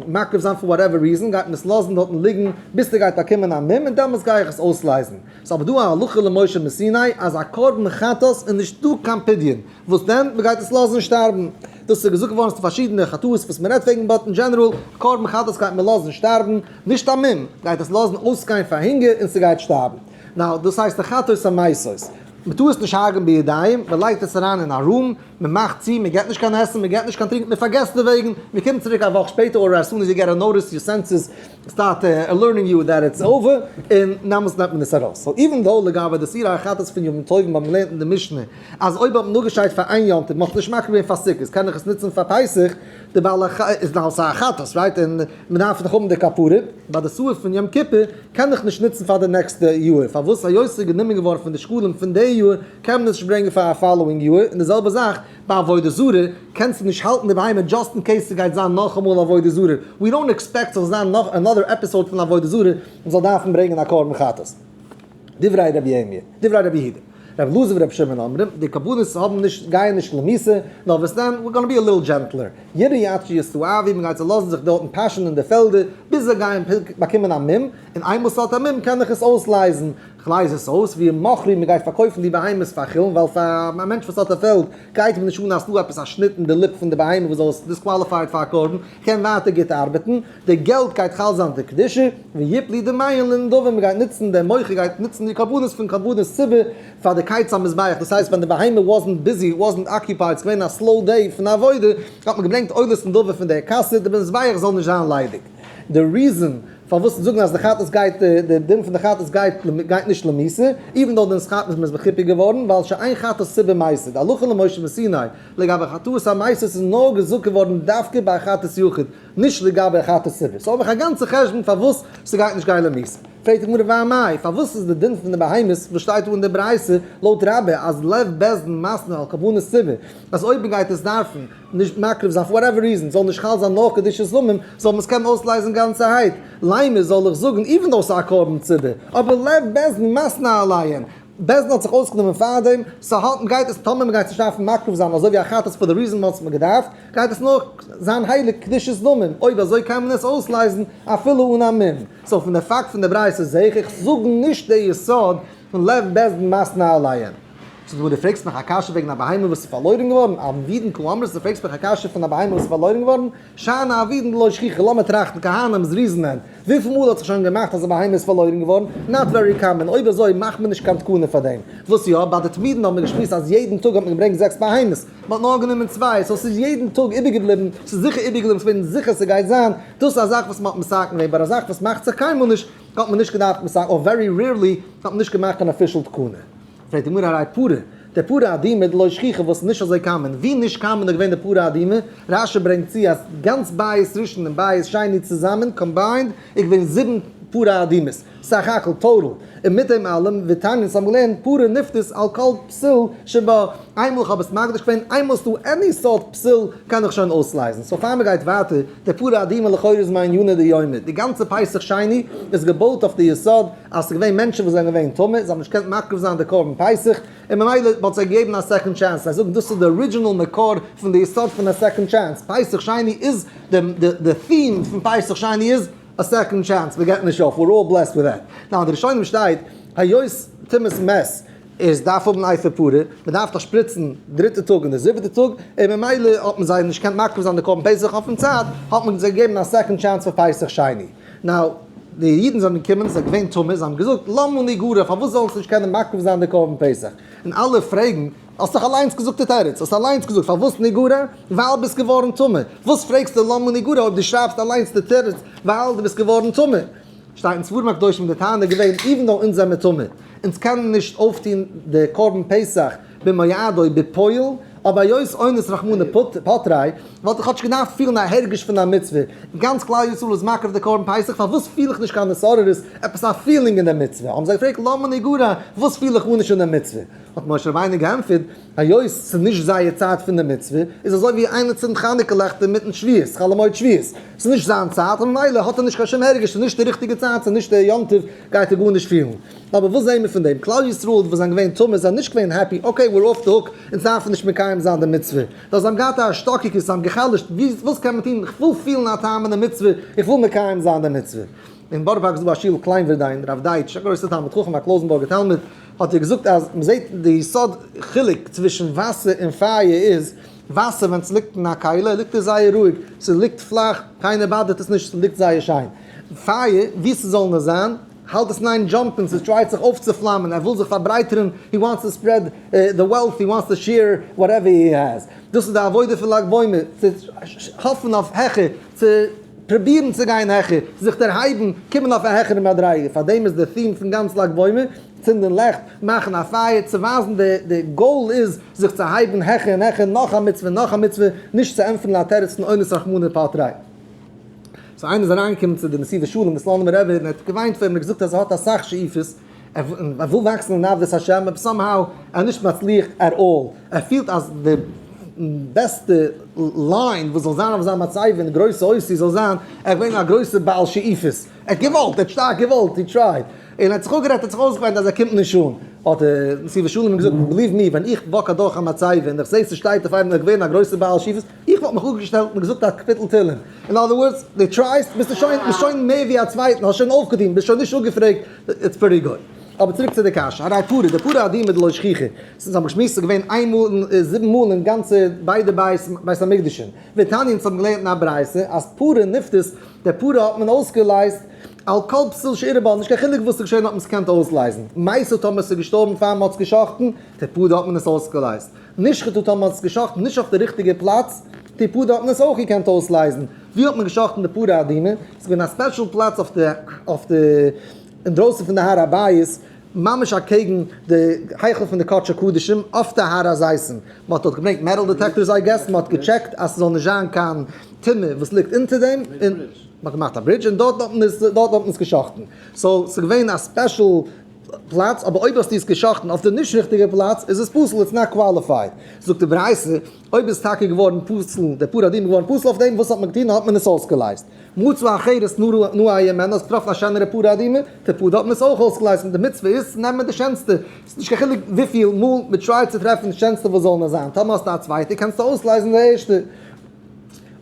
מקריב זיין for whatever reason, גייט מען עס לאזן דארטן ליגן ביז ס'גייט באקומען א מום און דעמאלטס גיי איך עס אויסלייזן. ס'איז אבער דא א הלכה למשה מסיני אז א קרבן חטאת איז נישט דא קיין פדיון, וואס דען? מ'גייט עס לאזן שטארבן. דאס איז געזאגט געווארן ס'איז פארשידענע חטאות וואס מ'רעדט וועגן but אין general, קרבן חטאת גייט מען לאזן שטארבן, נישט א מום, גייט עס לאזן אויסגיין פאר הונגער און ס'גייט שטארבן. Now, דאס הייסט די חטאות המתות. מ'טאר עס נישט הרג'ן בידיים, מ'לייגט עס אריין אין א room, מען מאכט צו, מען געט נישט קיין עסן, מען געט נישט קיין טרינקען, מען פארגעסט דערוועגן, מען קומט צוריק א וואך שפעטער or as soon as you get a notice your senses start alerting you that it's over, און דעמאלטס נעמט מען עס ארויס. So even though לגבי די שעירי החטאת פון ימים טובים האט מען געלערנט אין די משנה אז אויב האט מען אפגעשיידט פאר איין יום טוב, מען האט עס נישט מקריב געווען פאר סוכות, קען איך עס נוצן פאר פסח, די בעל ח איז נאך אלס א חטאת, right? און מען דארף דאך האבן די כפרה, ביי די שעיר פון יום כיפור קען איך נישט נוצן פאר די נעקסטע יאר, פארוואס? היות ס'איז גענומען געווארן פון די שקלים פון די יאר, קען מען עס נישט ברענגען פאר א following יאר, און די זעלבע זאך ביי עבודה זרה, קענסטו נישט האלטן די בהמה just in case ס'גייט זיין נאכאמאל עבודה זרה, we don't expect ס'זאל זיין נאך another episode פון עבודה זרה און מ'זאל דארפן ברענגען א קרבן חטאת. דברי רבי ירמיה, דברי רבי יהודה, רבי אלעזר ורבי שמעון אומרים, די קרבנות האבן נישט, גייען נישט למיתה, נאר וואס דען, we're gonna be a little gentler, ירעו עד שיסתאבו, מ'גייט זיי לאזן זיך דארטן פאשען אין די פעלדער, ביז זיי גייען באקומען א מום, און איינמאל ס'האט א מום קען איך עס אויסלייזן, כ'לייז עס אויס וימכרו, מ'גייט פארקויפן די בהמות פאר חולין, ווייל פאר א מענטש וואס האט א פעלד גייט אים נישט אן אז ס'דא עפעס א שניט אין די ליפ פון די בהמה וואס זאל עס disqualified פאר א קרבן, קען ווייטער גוט ארבעטן, די געלט גייט חל זיין די קדושה, ויפלו דמיהן לנדבה, מ'גייט נוצן, דער מוכר גייט נוצן די קרבנות פון קרבנות ציבור פאר די קיץ המזבח, דאס הייסט ווען די בהמה wasn't busy, wasn't occupied, ס'געווען א slow day פון עבודה, האט מען געברענגט עולות נדבה פון די קאסע, די מזבח זאל נישט זיין ליידיג. די reason פארוואס זאגן אז די חטאת גייט, די דין פון די חטאת גייט גייט נישט למיתה, even though די חטאת איז מכופר געווארן, ווייל שאין חטאת ציבור מתה, די הלכה למשה מסיני לגבי חטאות המתות איז נאר געזאגט געווארן דווקא ביי חטאת יחיד, נישט לגבי חטאת ציבור. So האב איך א גאנצע חשבון פארוואס ס'גייט נישט גיין למיתה. פרעגט די גמרא ואמאי, פארוואס איז די דין פון די בהמות וואס שטייט דא אין די ברייתא לויט רבה אז לב בית דין מתנה על קרבנות ציבור, אז אויב מ'גייט עס דארפן נישט מקריב זיין for whatever reason, זאל נישט חל זיין נאר קדושת דמים, זאל מען עס קענען אויסלייזן גאנצערהייט, לימא זאל איך זאגן even though ס'איז א קרבן ציבור, אבער לב בית דין מתנה עליהן, בית דין האט זיך אויסגענומען פארדעם, so האלט מ'גייט עס טאמער מ'גייט עס נישט דארפן מקריב זיין אזוי ווי א חטאת for the reason וואס מ'האט געדארפט, גייט עס נאר זיין הייליג קדושת דמים, אויב אזוי קען מען עס אויסלייזן אפילו אן א מום. So פון די פאקט פון די ברייתא זעה איך, איך זאג נישט די יסוד פון לב בית דין מתנה עליהן. So דו פרעגסט מיך א קשיא וועגן א בהמה וואס איז פארלוירן געווארן, אבידן קאמרת, דו פרעגסט מיך א קשיא פון א בהמה וואס איז פארלוירן געווארן, שאני אבידן דלא שכיחא, לאמיר טראכטן, כהנים זריזין הן, וויפיל מאל האט זיך שוין געמאכט אז א בהמה איז פארלוירן געווארן? Not very common, אויב אזוי מאכט מען נישט קיין תקנה פאר דעם. וואס יא, ביי די תמידין האט מען געשמועסט אז יעדן טאג האט מען געברענגט זעקס בהמות, מען האט נאר גענומען צוויי, so ס'איז יעדן טאג איבערגעבליבן, ס'איז זיכער איבערגעבליבן, ס'ווערן זיכער ס'גייט זיין, דאס איז א זאך וואס מען האט מתקן געווען, but א זאך וואס מאכט זיך קיינמאל נישט, האט מען נישט געדארפט מתקן, or very rarely האט מען נישט געמאכט קיין official תקנה. פרעגט די גמרא הרי פרה, די פרה אדומה דלא שכיחא וואס איז נישט אזוי common, ווי נישט common איז געווען די פרה אדומה, רש"י ברענגט צו אז גאנץ בית ראשון און בית שני צוזאמען, combined, איז געווען זיבן פרה אדומות, סך הכל, total, און מיט דעם אלעם, ותניא אונז האבן געלערנט פרה נפדית על כל פסול שבה, איינמאל איך האב עס מקדיש געווען, איינמאל ס'דא any סארט פסול קען איך שוין אויסלייזן, so פאר מ'גייט ווייטער, די פרה אדומה לכאורה איז מעניינא דיומא, די גאנצע פסח שני איז געבויט אויף די יסוד אז ס'איז געווען מענטשן וואס זענען געווען טמא, זיי האבן נישט געקענט מקריב זיין די קרבן פסח, און ממילא מ'האט זיי געגעבן א second chance, זיי זאגן דאס איז די original מקור פון די יסוד פון א second chance, פסח שני איז די די theme פון פסח שני איז א second chance, מ'געבט נישט אויף, we're all blessed with that. Now אין די ראשונים שטייט היות טומאת מת איז דארף האבן אפר פרה, מ'דארף דאך שפריצן דריטע טאג און די זיבעטע טאג, און ממילא האט מען זיי נישט געקענט מקריב זיין די קרבן פסח אויפן צייט, האט מען זיי געגעבן א second chance פאר פסח שני. Now, די אידן זענען געקומען, זיי זענען געווען טמא, זיי האבן געזאגט, למה נגרע, פארוואס זאלן אונז נישט קענען מקריב זיין די קרבן פסח? און אלע פרעגן, האסט דאך אליינס געזאגט די תירוץ, האסט אליינס געזאגט, פארוואס נגרע? ווייל ביסט געווארן טמא. וואס פרעגסטו למה נגרע אויב דו שרייבסט אליינס די תירוץ, ווייל דו ביסט געווארן טמא? שטייט אין ספרים הקדושים די טענה געווען, even though אונז זעמיר טמא, אונז קענען נישט אויפטון די קרבן פסח במועדו בפועל, אבער היות אונס רחמנא פטריה, וואלט איך כאטש געדארפט פילן א הרגש פון א מצוה, גאנץ כלל ישראל איז מקריב די קרבן פסח, פארוואס פיל איך נישט קיין התעוררות, עפעס א feeling אין די מצוה? האבן זיי געפרעגט למה נגרע, וואס פיל איך גארנישט אין די מצוה? האט משה רבינו געענטפערט, היות ס'איז נישט זייער צייט פון די מצוה, איז אזוי ווי איינער צינדט חנוכה לעכט אינמיטן שבועות, חול המועד שבועות, ס'איז נישט זיין צייט, ממילא האט ער נישט קיין שום הרגש, ס'איז נישט די ריכטיגע צייט, ס'איז נישט די יום טוב, גייט ער גארנישט פילן. אבער וואס זעהן מיר פון דעם? כלל ישראל וואס זענען געווען טמא זענען נישט געווען happy, okay we're off the hook, אונז דארפן נישט מקיים. מקיים זיין די מצוה. דאס זיי האבן געהאט א השתוקקות, זיי האבן גע'חלש'ט, וואס קען מען טון, איך וויל פילן א טעם אין די מצוה, איך וויל מקיים זיין די מצוה. אין בארא פארק איז דא א שול קליינווערדיין, רב דייטש, א גרויסער תלמיד חכם, א קלויזענבורגער תלמיד, האט ער געזאגט אז מ'זעט די יסוד חילוק צווישן וואסער און פייער איז, וואסער ווען ס'ליגט אין א כלי ליגט עס זייער רואיג, ס'ליגט פלאך, קיינער באדערט עס נישט, ס'ליגט זייער שיין. פייער, ווי ס'זאל נאר זיין, האלט עס אין איין jump ן, ס'טרייט זיך אויפצופלאמען, ער וויל זיך פארברייטערן, he wants to spread the wealth, he wants to share whatever he has. דאס איז די עבודה פון לג בעומר, צו האפן אויף העכער, צו פרובירן צו גיין העכער, זיך דערהייבן, קומען אויף א העכערע מדריגה. פארדעם איז די theme פון גאנץ לג בעומר, צינדן לעכט, מאכן א פייער, צו ווייזן די goal איז זיך צו הייבן העכער און העכער, נאך א מצוה, נאך א מצוה, נישט צו ענטפערן א תירוץ פון אונס רחמנא פטריה. so איינער איז אריינגעקומען צו די נתיבות שלום, די סלאנימער רבי, און ער האט געוויינט פאר אים און געזאגט אז ער האט אסאך שאיפות, ער וויל וואקסן אין עבודת השם, אבער somehow ער איז נישט מצליח at all, ער פילט אז די בעסטע line וואס זאל זיין אויף זיין מצבה אין גרויסע אותיות זאל זיין, ער איז געווען א גרויסער בעל שאיפות, ער האט געוואלט, ער האט שטארק געוואלט, he tried, און ער האט זיך אפגערעדט, ער האט זיך אויסגעוויינט אז ער קומט נישט אן, האט דער נתיבות שלום אים געזאגט, believe me, ווען איך walk אדורך א מצבה און איך זע ס'שטייט אויף איינעם ער איז געווען א גרויסער בעל שאיפות, איך וואלט מיך אפגעשטעלט און געזאגט א קאפיטל תהלים. אין other words, דו try סט, ביסטו שוין, ביסט שוין מער ווי א צווייטן, האסט שוין אויפגעטון, ביסט שוין נישט אפגעפרעגט, it's pretty good. אבער צוריק צו די קשיא, הרי פרה, די פרה אדומה דלא שכיחא, ס'איז האבן געשמועסט ס'איז געווען איין מאל און זיבן מאל אין גאנצע ביידע בית בית המקדש'ן. ותניא אונז האבן געלערנט אין א ברייתא אז פרה נפדית, די פרה האט מען אויסגעלייזט על כל פסול שאירע בה, נישט קיין חילוק וואס איז געשען האט מען עס געקענט אויסלייזן. מתה טאמער ס'איז געשטארבן פאר מ'האט עס גע'שחט'ן, די פרה האט מען עס אויסגעלייזט. נשחטה טאמער מ'האט עס געשחט'ן נישט אויף די ריכטיגע פלאץ, די פרה האט מען עס אויך געקענט אויסלייזן. ווי האט מען געשחט'ן די פרה אדומה? ס'איז געווען א special פלאץ אויף די אויף די אינדרויסן פון די הר הבית, ממש אקעגן די היכל פון די קדשי קדשים, אויף די הר הזיתים. מ'האט דארט געברענגט metal detectors I guess, מ'האט געטשעקט אז ס'זאל נישט זיין קיין טומאה וואס ליגט אונטער דעם, און מ'האט געמאכט א bridge און דארט האט מען עס דארט האט מען עס געשחט'ן. so ס'איז געווען א special פלאץ, אבער אויב האסטו עס געשחט'ן אויף די נישט ריכטיגע פלאץ איז עס פסול, it's not qualified. זאגט די ברייתא, אויב איז טאקע געווארן פסול, די פרה אדומה געווארן פסול אויף דעם, וואס האט מען געטון? האט מען עס אויסגעלייזט. מצא אחרת נאה הימנה, האסט געטראפן א שענערע פרה אדומה, תפדה האט מען עס אויך אויסגעלייזט, און די מצוה איז צו נעמען די שענסטע, ס'איז נישט קיין חילוק וויפיל מאל מען try ט צו טרעפן די שענסטע וואס זאל נאר זיין, טאמער האסטו א צווייטע קענסטו אויסלייזן די ערשטע.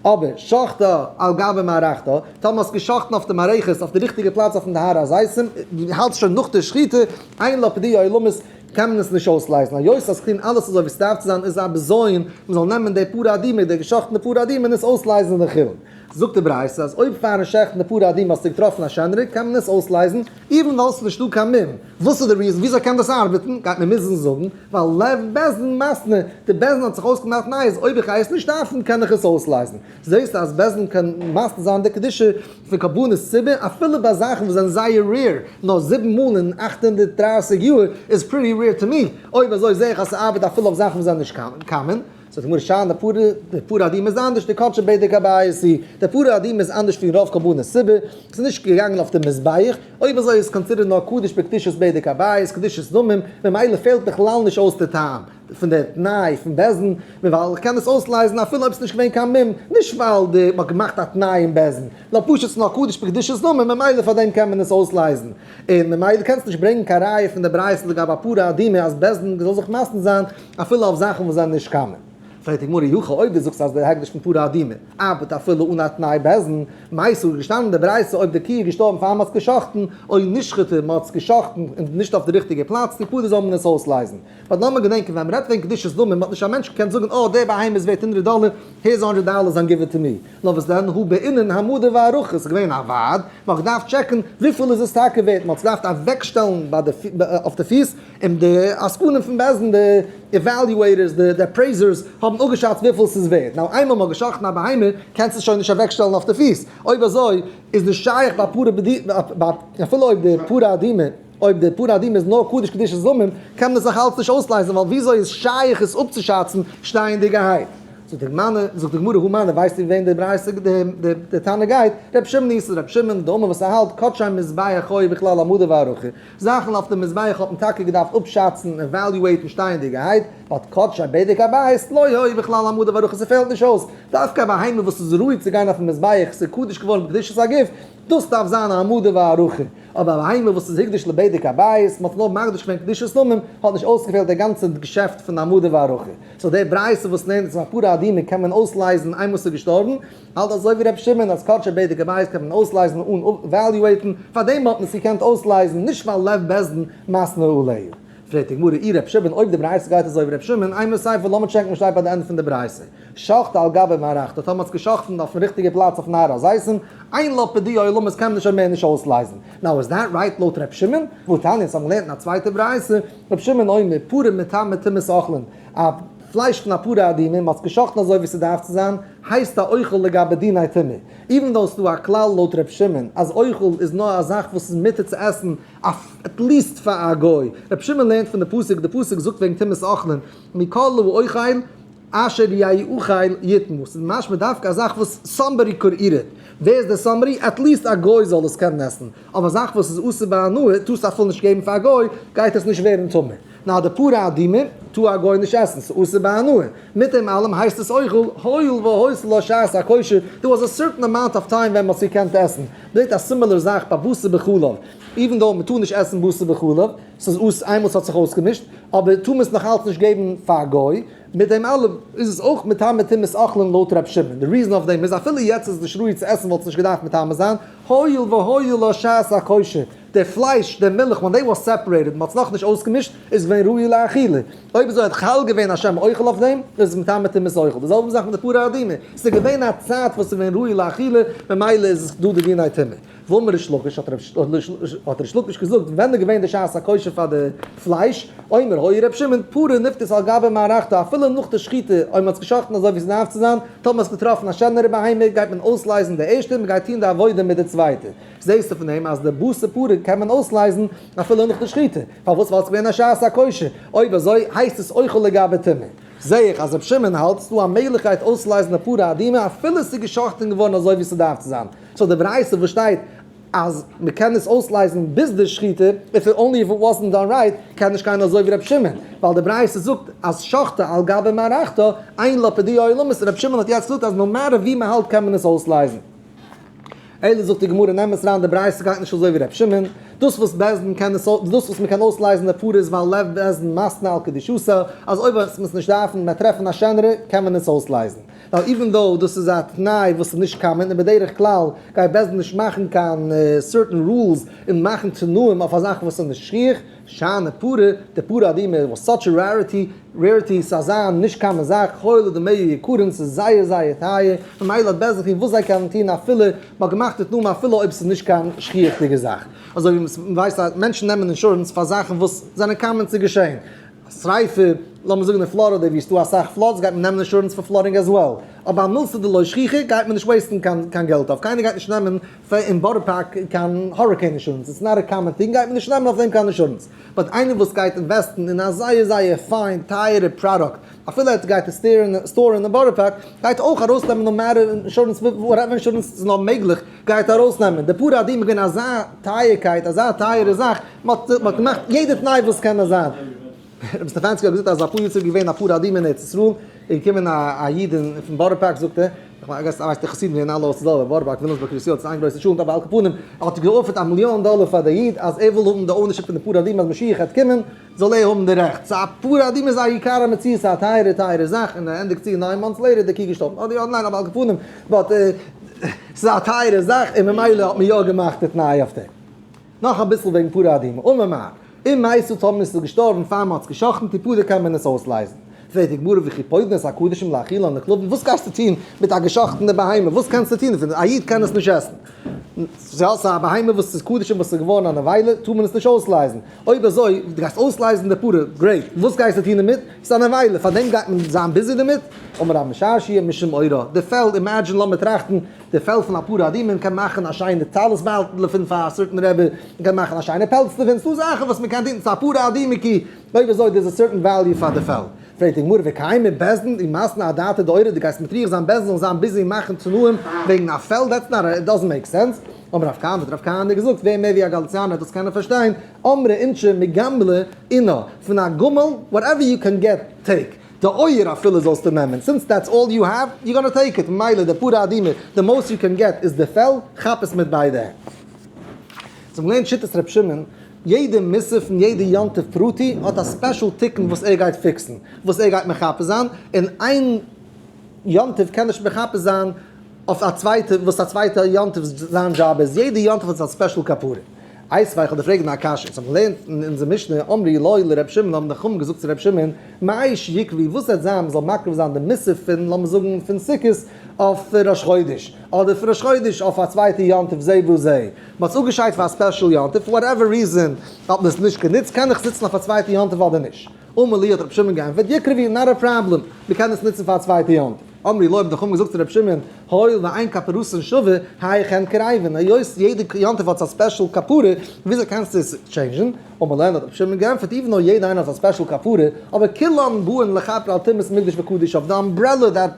אבער שחטה על גבי מערכתה, טאמער האסט געשחט'ן אויף די מערכת, אויף די ריכטיגע פלאץ אויפן הר הזיתים, דו האלטסט שוין נאך די שחיטה, אין לה פדיה עולמית, קען מען עס נישט אויסלייזן, היות אז כ'טון אלעס אזוי ווי ס'דארף צו זיין איז א בזיון מ'זאל נעמען די פרה אדומה, די געשחט'נע פרה אדומה און עס אויסלייזן אין די חולין. זאגט די ברייתא אז אויב פארן שעכטן די פרה אדומה האסטו געטראפן א שענערע קען מען עס אויסלייזן, even though ס'איז נישטא קיין מום. וואס איז די reason? וויאזוי קען דאס ארבעטן? גייט מען מוזן זאגן ווייל לב בית דין מתנה, די בית דין האט זיך אויסגעמאכט ניי אז אויב איך גיי עס נישט דארפן קען איך עס אויסלייזן. זעסטו אז בית דין קען מתנה זיין די קדושה פון קרבנות ציבור אפילו ביי זאכן וואס זענען זייער rare, נאר זיבן מאל אין 830 יאר איז pretty rare to me, אויב אזוי זע איך אז ס'ארבעט אפילו אויף זאכן וואס זענען נישט common. זאגט די גמרא שאני פרה, די פרה אדומה איז אנדערש, דקדשה בדק הבית היא, די פרה אדומה איז אנדערש פון רוב קרבנות ציבור, ס'איז נישט געגאנגען אויף די מזבח, אויב אזוי איז considered נאר קדוש בקדושת בדק הבית, קדושת דמים, ממילא פעלט בכלל נישט אויס די טעם פון די תנאי פון בית דין, ווייל איך קען עס אויסלייזן אפילו אויב ס'איז נישט געווען קיין מום, נישט ווייל די מ'האט געמאכט א תנאי אין בית דין, נאר פשוט ס'איז נאר קדוש בקדושת דמים ממילא פאר דעם קען מען עס אויסלייזן, און ממילא קענסטו נישט ברענגען קיין ראיה פון די ברייתא לגבי א פרה אדומה אז בית דין זאל זיך מתנה זיין אפילו אויף זאכן וואס זענען נישט common. פרעגט די גמרא אי הכי אויב דו זאגסט אז די הקדש פון פרה אדומה ארבעט אפילו אן א תנאי בית דין, מאי ס'איז געשטאנען אין די ברייתא אויב די קו איז געשטארבן פאר מ'האט עס גע'שחט'ן, או נשחטה מ'האט עס גע'שחט'ן און נישט אויף די ריכטיגע פלאץ, תפדה זאל מען עס אויסלייזן. but לאמיר געדענקען ווען מ'רעדט וועגן קדושת דמים האט נישט א מענטש געקענט זאגן אה די בהמה איז ווערט הונדרעט דאלער, here's hundred dollars and give it to me. נאר וואס דען, הא בעינן העמדה והערכה, ס'איז געווען א ועד, מ'האט געדארפט טשעקן וויפיל איז עס טאקע ווערט, מ'האט עס געדארפט אוועקשטעלן ביי די אויף די פיס, און די עסקנים פון בית דין, די evaluators, די appraisers, האבן אפגעשאצט וויפיל ס'איז ווערט. now איינמאל מ'האט גע'שחט'ן א בהמה, קענסטו עס שוין נישט אוועקשטעלן אויף די פיס. אויב אזוי, איז נישט שייך ביי פרה בדי, אפילו אויב די פרה אדומה, אויב די פרה אדומה איז נאר קדוש קדושת דמים, קען מען עס נאך אלץ נישט אויסלייזן, ווייל וויאזוי איז שייך עס אפצושאצן שטייענדיגערהייט? זאגט די גמרא, זאגט די גמרא, הא מני, ווייסטו וועם די ברייתא די תנא גייט? רבי שמעון היא, ס'איז רבי שמעון, דאמר וואס ער האלט, קדשי מזבח היו בכלל העמדה והערכה, זאכן אויף די מזבח האט מען טאקע געדארפט אפשאצן, evaluate ן שטייענדיגערהייט, but קדשי בדק הבית לא היו בכלל העמדה והערכה, ס'פעלט נישט אויס, דווקא א בהמה וואס איז ראוי צו גיין אויפן מזבח, ס'איז קדוש געווארן בקדושת הגוף, דאס דארף זיין א העמדה והערכה. אבער א בהמה וואס איז הקדש לבדק הבית, מ'האט נאר מקדיש געווען קדושת דמים, האט נישט אויסגעפעלט דער גאנצער געשעפט פון העמדה והערכה. so די ברייתא וואס לערנט אז א פרה אדומה קען מען אויסלייזן איינמאל ס'איז געשטארבן, האלט אזוי ווי ר' שמעון אז קדשי בדק הבית קען מען אויסלייזן אן evaluate ן, פארדעם האט מען עס געקענט אויסלייזן, נישט ווייל לב בית דין מתנה עליה. פרעגט די גמרא אי ר' שמעון אויב די ברייתא גייט אזוי ווי ר' שמעון, אימא סיפא לאמיר check ן וואס שטייט ביי די ענדע פון די ברייתא, שחטה על גבי מערכתא, טאמער האט עס געשחט'ן אויפן ריכטיגע פלאץ אויפן הר הזיתים, אין לה פדיה עולמית קען מען נישט מער נישט אויסלייזן. now is that right לויט ר' שמעון? והתניא אונז האבן געלערנט אין א צווייטע ברייתא, ר' שמעון אומר, פרה מטמא טומאת אוכלין, א פלייש פון א פרה אדומה, מ'האט עס געשחט'ן אזוי ווי ס'דארף צו זיין, הייסט א אוכל לגבי דיני טומאה. even though ס'דא א כלל לויט ר' שמעון אז אוכל איז נאר א זאך וואס איז מותר צו עסן at least פאר א גוי. ר' שמעון לערנט פון די פסוק, די פסוק זאגט וועגן טומאת אוכלין, מכל האוכל אשר יאכל יטמא, ס'איז משמע דווקא א זאך וואס somebody could eat it. ווער איז דער somebody? at least א גוי זאל עס קענען עסן. אבער א זאך וואס איז אסור בהנאה, טארסט אפילו נישט געבן פאר א גוי, גייט עס נישט ווערן טמא. נאר די פרה אדומה טאר א גוי נישט עסן, ס'איז אסור בהנאה. מיט דעם אלעם הייסט עס אוכל, הואיל והיתה לה שעת הכושר, there was a certain amount of time ווען מ'האט עס געקענט עסן. מ'זעט א similar זאך ביי בשר בחלב, even though מ'טאר נישט עסן בשר בחלב, ס'איז אסור איינמאל ס'האט זיך אויסגעמישט, אבער טאר מען עס נאך אלץ נישט געבן פאר א גוי. מיט דעם אלעם איז עס אויך מטמא טומאת אוכלין לויט ר' שמעון. די reason אויף דעם איז אפילו יעצט איז נישט ראוי צו עסן וואלט עס נישט געדארפט מטמא זיין, הואיל והיתה לה שעת הכושר, די פלייש, די מילך, when they was separated, מ'האט עס נאכנישט אויסגעמישט, איז געווען ראוי לאכילה. אויב אזוי האט חל געווען א שם אוכל אויף דעם, איז עס מטמא טומאת אוכל. די זעלבע זאך מיט די פרה אדומה, ס'איז געווען א צייט וואס איז געווען ראוי לאכילה, ממילא איז עס דא די דיני טומאה. ואמר ריש לקיש, האט ריש לקיש געזאגט, ווען איז געווען די שעת הכושר פאר די פלייש? אומר היה ר' שמעון, פרה נפדית על גבי מערכתה, אפילו נאך די שחיטה, אויב מ'האט עס געשחט'ן אזוי ווי ס'דארף צו זיין, טאמער האסט געטראפן א שענערע בהמה, גייט מען אויסלייזן די ערשטע און מ'גייט טון די עבודה מיט די צווייטע. זעסטו פון דעם אז די בשר פרה קען מען אויסלייזן אפילו נאך די שחיטה. פארוואס? ווייל עס איז געווען א שעת הכושר. אויב אזוי הייסט עס אוכל לגבי טומאה. זע איך אז רבי שמעון האלט ס'דא א מעגליכקייט אויסצולייזן די פרה אדומה אפילו עס איז געשחט'ן געווארן אזוי ווי ס'דארף צו זיין. so די ברייתא וואס שטייט אז מ'קען עס אויסלייזן ביז די שחיטה, if it only if it wasn't done right, קען נישט גיין אזוי ווי רבי שמעון, ווייל די ברייתא זאגט אז שחטה על גבי מערכתה, אין לה פדיה עולמית, רבי שמעון האט יעצט געזאגט אז no matter ווי מ'האלט קען מען עס אויסלייזן. אלא זאגט די גמרא נעם עס אריין די ברייתא גייט נישט אזוי ווי ר' שמעון, דאס וואס בית דין קען עס דאס וואס מ'קען אויסלייזן די פרה איז ווייל לב בית דין מתנה על קדושתה, אז אויב וועט מען עס נישט דארפן מען טרעפן א שענערע קען מען עס אויסלייזן. ווייל even though דאס איז א תנאי וואס איז נישט common און בדרך כלל גייט בית דין נישט מאכן קיין certain rules און מאכן תנאים אויף א זאך וואס איז נישט שכיח, שאני פרה, די פרה אדומה was such a rarity, rarity, ס'איז אזא נישט common זאך, הואיל ודמיה יקרין, ס'איז זייער זייער טייער, ממילא האט בית דין וואס זיי קענען טון אפילו, מ'האט געמאכט די תנאים אפילו אויב ס'איז נישט קיין שכיח'דיגע זאך. אזוי ווי מ'ווייסט אז מענטשן נעמען אינשורענס פאר זאכן וואס זענען common צו געשען. שריפה, לאמיר זאגן אין פלארידע ווי ס'דא אסאך floods גייט מען נעמען אינשורענס פאר flooding as well. אבער א מילתא דלא שכיחא גייט מען נישט waste ן קיין געלט אויף, קיינער גייט נישט נעמען פאר אין בארא פארק קיין hurricane אינשורענס, it's not a common thing גייט מען נישט נעמען אויף דעם קיין אינשורענס. but איינער וואס גייט invest ן אין א זייער זייער פיין טייערע פראדוקט אפילו ער גייט עס store ן אין בארא פארק גייט אויך ארויסנעמען no matter אינשורענס whatever אינשורענס איז נאר מעגליך גייט ארויסנעמען. די פרה אדומה איז געווען אזא טייערקייט אזא טייערע זאך מען האט געמאכט יעדע תנאי וואס קען נאר זיין. רבי סטעפאנסקי האט געזאגט אז אפאר יאר צוריק איז געווען א פרה אדומה אין ארץ ישראל, איז געקומען א איד פון בארא פארק זאגט ער, איך מיין ווייסט די חסידים זענען אלע אויס די זעלבע, בארא פארק וויליאמסבורג קרית יואל ס'איז איין גרויסע שול, אבער על כל פנים האט ער גע offer ט א מיליאן דאלער פאר די איד אז ער וויל האבן די ownership פון די פרה אדומה אז משיח העט קומען זאל ער האבן די רעכט, ס'א פרה אדומה איז א יקר המציאות ס'איז א טייערע טייערע זאך און ער ענדיגט צו 9 months later איז די קי געשטארבן, אדער יא ניין אבער על כל פנים but ס'איז א טייערע זאך און ממילא האט מען יא געמאכט די תנאי אויף דעם. נאך אביסל וועגן פרה אדומה, אמר מר. אם מתה טאמער עס איז געשטארבן פאר מען האט עס געשחט'ן תפדה קען מען עס אויסלייזן. פרעגט די גמרא וכי פודין את הקדשים להאכילן לכלבים וואס גייסטו טון מיט א געשחט'נע בהמה וואס קענסטו טון דערפון א איד קען עס נישט עסן. ס'איז א בהמה וואס איז קדשים וואס איז געווארן א נבילה טאר מען עס נישט אויסלייזן. אויב אזוי דו גייסט אויסלייזן די פרה great וואס גייסטו טון דערמיט? ס'איז א נבילה פארדעם גייט מען זיין busy דערמיט? אמר רב משרשיא משום עורה די פעל imagine לאמיר טראכטן די פעל פון א פרה אדומה מען קען מאכן א שיינע טלית בייטל דערפון פאר א certain רבי, מען קען מאכן א שיינע פעלץ דערפון, ס'דא זאכן וואס מען קען טון, ס'איז א פרה אדומה קי, אויב אזוי דער'ס א certain value פאר די פעל. פרעגט די גמרא וקיימא בית דין ומתנו אדעתא דעורה, דו גייסט מטריח זיין בית דין זאל זיין busy מאכן תנאים וועגן א פעל, that's not it doesn't make sense. אמר רב כהנא האט רב כהנא געזאגט, ווער מער ווי א גאליציאנער דאס קענען פארשטיין, אמרי אינשי מגמלא עינא, פון א גמל, whatever you can get, take. די אויער אפילו זאלסטו נעמען, since that's all you have, you gonna take it, ממילא די פרה אדומה, די most you can get איז די פעל, כאפ עס מיט ביידע הענט. זיי האבן געלערנט שיטת ר' שמעון, יעדע מוסף און יעדע יום טוב פרטי האט א special תיקון וואס ער גייט fix ן, וואס ער גייט מכפר זיין, און איין יום טוב קען נישט מכפר זיין אויף א צווייטע וואס א צווייטע יום טוב זיין דזשאב איז, יעדע יום טוב האט זיין special כפרה. איתיביה, איך האב דיר פרעגן א קשיא, אונז האבן געלערנט אין אונזער משנה, אמרו לו לר' שמעון האבן די חכמים געזאגט צו ר' שמעון, מאי שיקרבו וואס וועט זיין מ'זאל מקריב זיין די מוסף פון לאמיר זאגן פון סוכות אויף ראש חודש, אדער פון ראש חודש אויף א צווייטע יום טוב זה וזה, מ'האט עס אפגעשיידט פאר א special יום טוב, for whatever reason האט מען עס נישט גענוצט, קען איך עס נוצן אויף א צווייטע יום טוב אדער נישט? אמר להו האט רבי שמעון געענטפערט, יקרבו, not a problem, מ'קען עס נוצן פאר א צווייטע יום טוב. אמרו לו האבן די חכמים געזאגט צו רבי שמעון, הואיל ואין כפרתן שווה, היאך קרבין, היות יעדע יום טוב האט א special כפרה, וויאזוי קענסטו עס change ן? אמר להם האט רבי שמעון געענטפערט, even though יעדע איינער האט א special כפרה, אבער כולן באין לכפר על טומאת מקדש וקדשיו, די umbrella that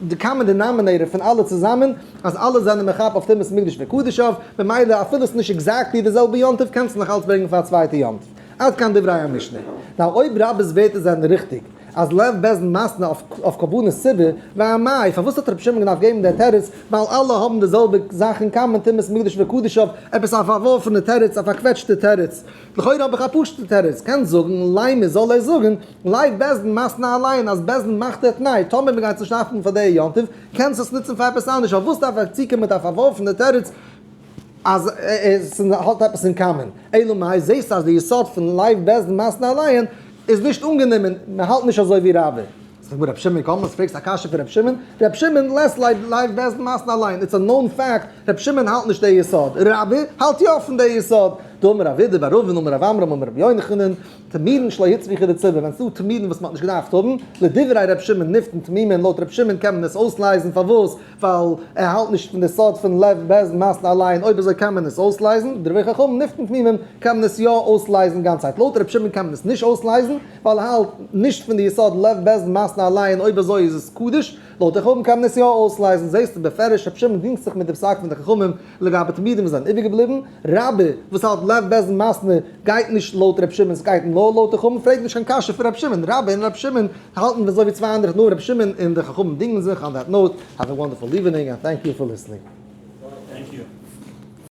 די common denominator פון אלע צוזאמען, אז אלע זענען מכפר אויף טומאת מקדש וקדשיו, ממילא אפילו עס איז נישט exactly די זעלבע יום טוב קענסטו נאך אלץ ברענגען פאר א צווייטע יום טוב. עד כאן דברי המשנה. now אויב רבה'ס ווערטער זענען ריכטיג, אז לב בית דין מתנה אויף קרבנות ציבור, ואמאי, פארוואס האט רבי שמעון געדארפט געבן דער תירוץ, ווייל אלע האבן די זעלבע זאך אין common טומאת מקדש וקדשיו, עפעס א פארווארפענע תירוץ, א פארקוועטשטע תירוץ. לכאורה האב איך א פשוט'ע תירוץ, קענסט זאגן, לימא זאל ער זאגן, לב בית דין מתנה עליהן אז בית דין מאכט דער תנאי, טאמער מ'גייט עס נישט דארפן פאר דער יום טוב, קענסט עס נוצן פאר עפעס אנדערש, פארוואס דארף ער צוקומען מיט א פארווארפענע תירוץ אז עס האט עפעס אין common? אלא מאי, זעסטו אז די יסוד פון לב בית דין מתנה עליהן איז נישט אנגענומען, מען האלט נישט אזוי ווי רבה. זאגט גמרא רבי שמעון קאמרת, פרעגסט א קשיא פון רבי שמעון? רבי שמעון לית ליה לב בית דין מתנה עליהן, it's a known fact, רבי שמעון האלט נישט די יסוד, רבה האלט יא פון די יסוד. דאמר רב אידי בר אבין אמר רב עמרם אמר רבי יוחנן, תמידין שלא הוצרכו לציבור, ווען ס'דא תמידין וואס מ'האט נישט געדארפט האבן, לדברי רבי שמעון נפדין תמימין, לויט רבי שמעון קען מען עס אויסלייזן, פארוואס? ווייל ער האלט נישט פון די סוד פון לב בית דין מתנה עליהן, אויב אזוי קען מען עס אויסלייזן, דברי חכמים נפדין תמימים קען מען עס יא אויסלייזן גאנצערהייט, לויט ר' שמעון קען מען עס נישט אויסלייזן, ווייל ער האלט נישט פון די יסוד לב בית דין מתנה עליהן, אויב אזוי איז עס קדוש, לויט די חכמים קען מען עס יא אויסלייזן, זעסטו בפירוש ר' שמעון דינגט זיך מיט די פסק פון די חכמים לגבי תמידים וואס זענען איבערגעבליבן, רבה וואס האלט לב בית דין מתנה גייט נישט לויט ר' שמעון סגייט נאר לויט די חכמים, פרעג נישט קיין קשיא פון ר' שמעון, רבה און ר' שמעון האלטן אזוי ווי צוויי אנדערע תנאים, ר' שמעון און די חכמים דינגען זיך, on that note, have a wonderful evening and thank you for listening.